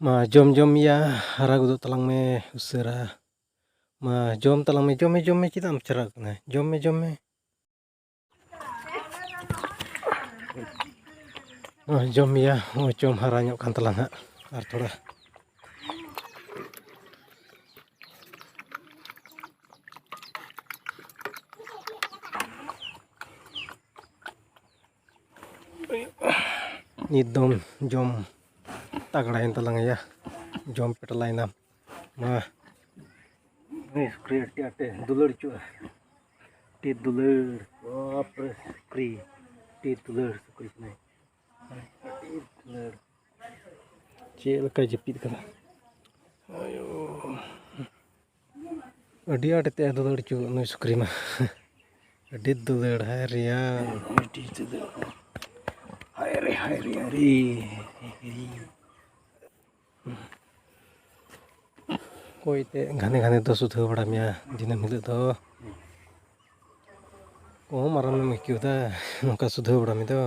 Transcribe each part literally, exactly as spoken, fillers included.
ᱢᱟ ᱡᱚᱢ ᱡᱚᱢ ᱭᱟ, ᱦᱟᱨᱟ ᱜᱚᱫᱚᱜ ᱛᱟᱞᱟᱝ ᱢᱮ ᱩᱥᱟᱹᱨᱟ᱾ ᱢᱟ ᱡᱚᱢ ᱛᱟᱞᱟᱝ ᱢᱮ, ᱡᱚᱢ ᱢᱮ, ᱡᱚᱢ ᱢᱮ, ᱪᱮᱫᱟᱜ ᱮᱢ ᱪᱟᱨᱟᱜ ᱠᱟᱱᱟ? ᱡᱚᱢ ᱢᱮ, ᱡᱚᱢ ᱢᱮ᱾ ᱢᱟ ᱡᱚᱢ ᱭᱟ, ᱱᱚᱜᱼᱚᱭ ᱪᱚᱢ ᱦᱟᱨᱟ ᱧᱚᱜ ᱠᱟᱱ ᱛᱟᱞᱟᱝ ᱦᱟᱸᱜ, ᱟᱨ ᱛᱷᱚᱲᱟ᱾ ᱱᱤᱛ ᱫᱚᱢ ᱡᱚᱢ ᱛᱟᱜᱲᱟᱭᱮᱱ ᱛᱟᱞᱟᱝ ᱭᱟ, ᱡᱚᱢ ᱯᱮᱴᱞᱟᱭᱮᱱᱟᱢ᱾ ᱢᱟ᱾ ᱱᱩᱭ ᱥᱩᱠᱨᱤ ᱟᱹᱰᱤ ᱟᱸᱴᱮ ᱫᱩᱞᱟᱹᱲ ᱦᱚᱪᱚᱜᱼᱟ᱾ ᱟᱹᱰᱤ ᱫᱩᱞᱟᱹᱲ, ᱵᱟᱯ ᱨᱮ ᱥᱩᱠᱨᱤ, ᱟᱹᱰᱤ ᱫᱩᱞᱟᱹᱲ ᱥᱩᱠᱨᱤ ᱠᱟᱱᱟᱭ᱾ ᱟᱹᱰᱤ ᱫᱩᱞᱟᱹᱲ᱾ ᱪᱮᱫ ᱞᱮᱠᱟᱭ ᱡᱟᱹᱯᱤᱫ ᱠᱟᱫᱟ᱾ ᱟᱭᱳ᱾ ᱟᱹᱰᱤ ᱟᱸᱴ ᱮ ᱫᱩᱞᱟᱹᱲ ᱦᱚᱪᱚ ᱱᱩᱭ ᱥᱩᱠᱨᱤ ᱢᱟ᱾ ᱟᱹᱰᱤ ᱫᱩᱞᱟᱹᱲ, ᱦᱟᱭ ᱨᱮᱭᱟᱝ᱾ ᱟᱹᱰᱤ ᱫᱩᱞᱟᱹᱲ᱾ ᱦᱟᱭ ᱨᱮ, ᱦᱟᱭ ᱨᱮ, ᱦᱟᱭ ᱨᱮ᱾ ᱚᱠᱚᱭ ᱛᱮ ᱜᱷᱟᱱᱮ ᱜᱷᱟᱱᱮ ᱫᱚ ᱥᱩᱫᱷᱟᱹᱣ ᱵᱟᱲᱟ ᱢᱮᱭᱟ ᱫᱤᱱᱟᱹᱢ ᱦᱤᱞᱳᱜ ᱫᱚ᱾ ᱠᱚᱢ ᱟᱨᱟᱢᱮᱢ ᱟᱹᱭᱠᱟᱹᱣ ᱫᱟ, ᱱᱚᱝᱠᱟ ᱥᱩᱫᱷᱟᱹᱣ ᱵᱟᱲᱟ ᱢᱮ ᱫᱚ᱾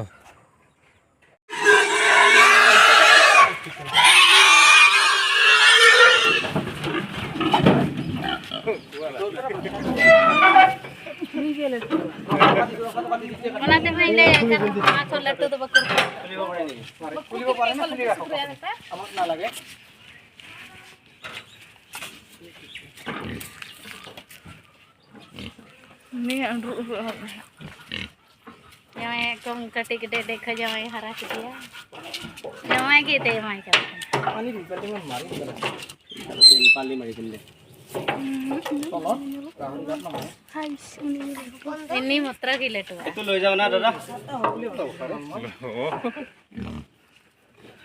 ᱚᱱᱟᱛᱮ ᱢᱟᱧ ᱞᱟᱹᱭᱮᱫ ᱠᱟᱱ, ᱱᱚᱣᱟ ᱠᱚ ᱞᱟᱹᱴᱩ ᱫᱚ ᱵᱟᱠᱚ ᱨᱚᱦᱚᱭᱟ᱾ ᱩᱱᱤ ᱟᱸᱰᱨᱩ ᱩᱨᱩ ᱮᱦᱚᱵ ᱮᱱᱟ᱾ ᱡᱟᱶᱟᱭ ᱮᱠᱫᱚᱢ ᱠᱟᱹᱴᱤᱡ ᱠᱟᱹᱴᱤᱡ ᱠᱷᱚᱱ ᱡᱟᱶᱟᱭ ᱦᱟᱨᱟ ᱠᱮᱫᱮᱭᱟ᱾ ᱡᱟᱶᱟᱭ ᱜᱮ ᱮᱛᱮ ᱮᱢᱟᱭ ᱠᱟᱱᱟ᱾ ᱦᱟᱭ, ᱩᱱᱤ ᱢᱟᱛᱨᱟ ᱜᱮ ᱞᱟᱹᱴᱩᱣᱟ᱾ ᱞᱟᱹᱭ ᱡᱟᱣ ᱱᱟ ᱫᱟᱫᱟ᱾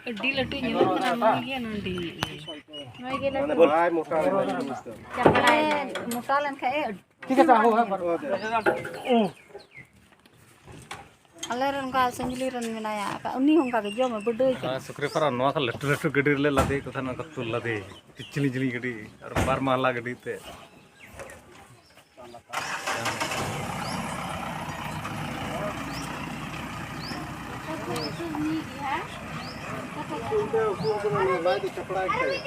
ᱟᱹᱰᱤ ᱞᱟᱹᱴᱩ ᱧᱮᱞᱚᱜ ᱠᱟᱱᱟ, ᱩᱱᱤ ᱜᱮ ᱱᱚᱰᱤ᱾ ᱱᱩᱭ ᱜᱮ ᱞᱟᱹᱴᱩ᱾ ᱵᱟᱭ ᱢᱚᱴᱟ ᱞᱮᱱᱟ᱾ ᱪᱟᱯᱲᱟᱭ ᱮᱱᱟ᱾ ᱢᱚᱴᱟ ᱞᱮᱱ ᱠᱷᱟᱡ ᱮ ᱴᱷᱤᱠ ᱟᱪᱷᱮ, ᱟᱦᱳ, ᱦᱳ, ᱦᱳ᱾ ᱟᱞᱮ ᱨᱮᱱ ᱚᱱᱠᱟ ᱥᱟᱺᱜᱤᱧ ᱨᱮᱱ ᱢᱮᱱᱟᱭᱟ, ᱩᱱᱤ ᱦᱚᱸ ᱚᱱᱠᱟ ᱜᱮ ᱡᱚᱢᱮ ᱵᱟᱹᱰᱟᱹᱭ ᱠᱟᱱᱟ᱾ ᱥᱩᱠᱨᱤ ᱯᱟᱨᱟ ᱱᱚᱣᱟ ᱠᱷᱚᱱ ᱞᱟᱹᱴᱩ ᱞᱟᱹᱴᱩ ᱜᱟᱹᱰᱤ ᱨᱮᱞᱮ ᱞᱟᱫᱮᱭᱮᱫ ᱠᱚ ᱛᱟᱦᱮᱱᱟ, ᱚᱱᱠᱟ ᱛᱩᱞ ᱞᱟᱫᱮ, ᱡᱤᱞᱤᱧ ᱡᱤᱞᱤᱧ ᱜᱟᱹᱰᱤ, ᱟᱨ ᱵᱟᱨ ᱢᱟᱦᱞᱟ ᱜᱟᱹᱰᱤ ᱛᱮ᱾ ᱩᱞᱴᱟᱹ ᱩᱥᱩᱞ ᱠᱟᱱᱟ, ᱱᱚᱣᱟ ᱞᱟᱡ ᱫᱚ ᱪᱟᱯᱲᱟ ᱜᱮᱛᱟᱭᱟ᱾